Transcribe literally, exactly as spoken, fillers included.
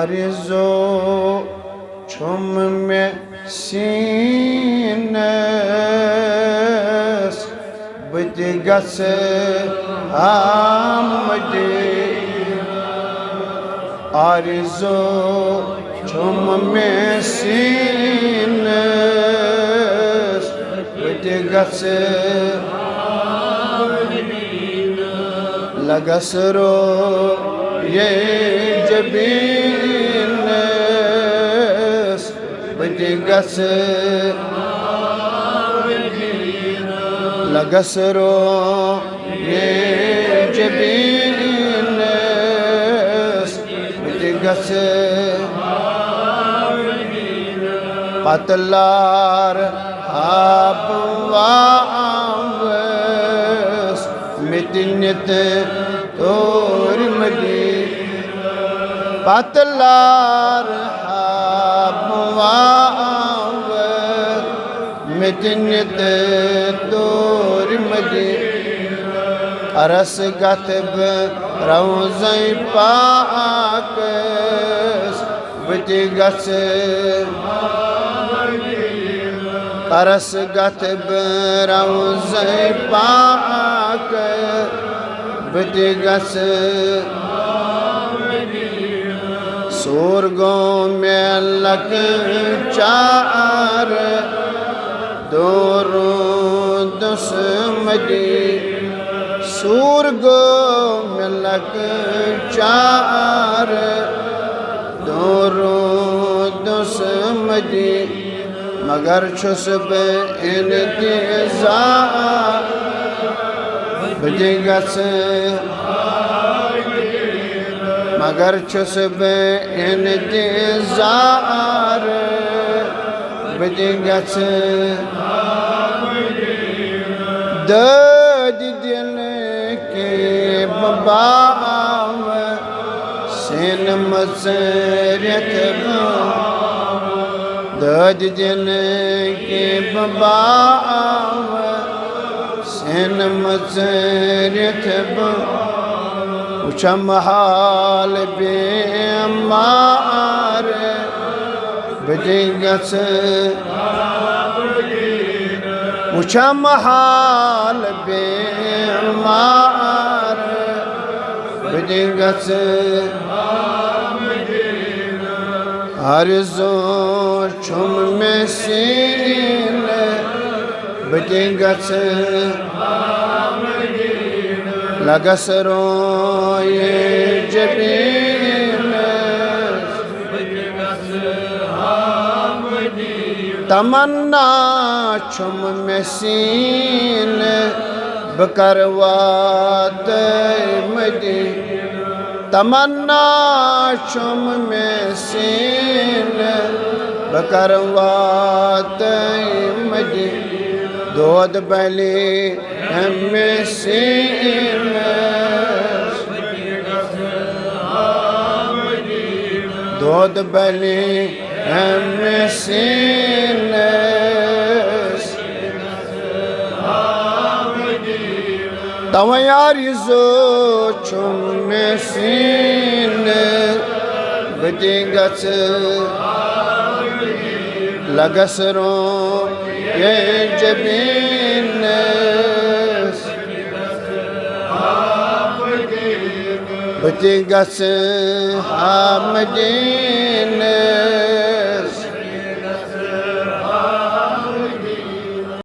آرزو چھُم مےٚ سیٖنَس، بہٕ تہِ گژھٕ ہا مدیٖنہٕ۔ آرزو چھُم مےٚ سیٖنَس، بہٕ تہِ گژھٕ لگس رو یہ جبینس، بہٕ تہِ گژھٕ لگس رو یہ جبینس، بہٕ تہِ گژھٕ پتہٕ لار آب واوس، مےٚ تہِ نِتہٕ توٗرۍ مدیٖنہٕ۔ پتہٕ لار آب واوس، مےٚ تہِ نِتہٕ توٗرۍ مدیٖنہٕ۔ عرس گژھٕ بہٕ روضے پاکس، بہٕ تہِ گژھٕ۔ عرس گژھٕ بہٕ روضے پاکس، بہٕ تہِ گژھٕ۔ سوٗر گوٚو مےٚ لۄکچار، دوٗر روٗدُس مدیٖنہٕ۔ سوٗر گوٚو مےٚ لۄکچار، دوٗر روٗدُس مدیٖنہٕ۔ مگر چھُس بہٕ انتظار، بہٕ تہِ گژھٕ۔ مگر چھُس بہٕ انتظار، بہٕ تہِ گژھٕ۔ دٲدۍ دِل کہِ بہٕ باوٕ، سینہٕ مٔژرِتھ بہٕ۔ دٲدۍ دِل کہِ بہٕ باوٕ، سینہٕ مٔژرِتھ بہٕ۔ وٕچھم حال بیمار، بہٕ تہِ گژھٕ۔ وٕچھم حال بیمار، بہٕ تہِ گژھٕ۔ آرزو چھُم مےٚ سیٖنہٕ، بہٕ تہِ گژھٕ۔ لگس رویہِ جبینس، تمنا چھُم مےٚ سیٖنہٕ، بہٕ کر واتہٕ مدیٖنہٕ۔ تمنا چھُم مےٚ سیٖنہٕ، بہٕ کر واتہٕ مدیٖنہٕ۔ دود بلے ہم سینس، دود بلے ہم سینس۔ توے آرزو چھُم مےٚ سینس، بہٕ تہِ گژھٕ لگس رویہِ جبینس۔ بہٕ تہِ گژھٕ ہا مدینس۔